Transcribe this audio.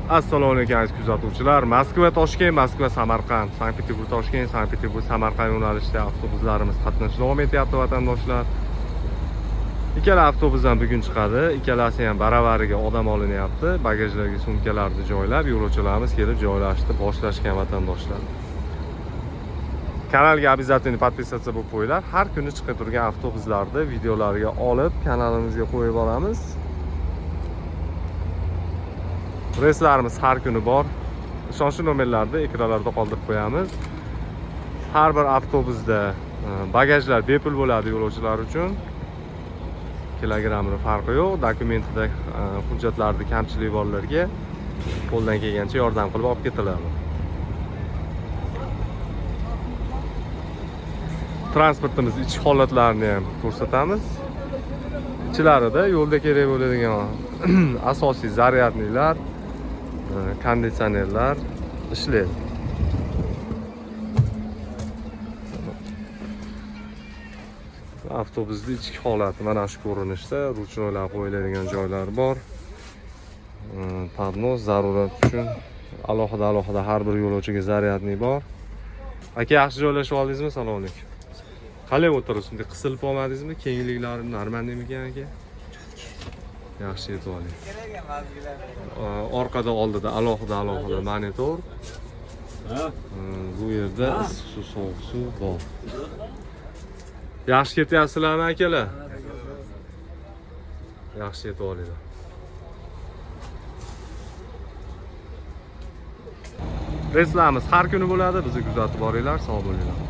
Assalomu alaykum aziz kuzatuvchilar. Moskva Toshkent, Moskva Samarqand, Sankt-Peterburg Toshkent, Sankt-Peterburg Samarqand yo'nalishida avtobuslarimiz qatnashi davom etyapti vatandoshlar. Ikkala avtobus ham bugun chiqadi. Ikkalasi ham baravariga odam olinyapti. Bagajlarga sumkalarni joylab, yo'lovchilarimiz kelib joylashni boshlashgan vatandoshlar. Kanalga обязательно подписаться bo'lib qo'yinglar. Har kuni chiqib turgan avtobuslarni videolarga olib kanalimizga qo'yib boramiz. Reyslarimiz har kuni bor. Ishonchli nomerlarni ekranlarda qoldirib qo'yamiz. Har bir avtobusda bagajlar bepul bo'ladi yo'lovchilar uchun. Kilogrammini farqi yo'q. Dokumentida hujjatlarda kamchilik borlarga qo'ldan kelgancha yordam qilib olib ketiladi. Transportimiz ichki holatlarini ham ko'rsatamiz. Ichlarida yo'lda kerak bo'ladigan asosiy zaryadniklar, konditsionerlar ishlaydi. Avtobusning ichki holati mana shu ko'rinishda, ruchnoylar qo'yiladigan joylar bor. Podnos zarurat uchun alohida alohida har bir yo'lovchiga zaryadnik bor. Aka, yaxshi joylashib oldingizmi? Assalomu alaykum. Qalay o'tiribsiz? Bunday qisilib olmadingizmi? Kengliklari normalmikan aka? Yaxshi yetib oling. Orqada oldida alohida alohida monitor. Bu yerda issiq suv, sovuq suv bor. Yaxshi ketyapsizlarmi akalar? Yaxshi yetib olinglar. Reyslarimiz har kuni bo'ladi, bizni kuzatib boringlar, sog' bo'linglar.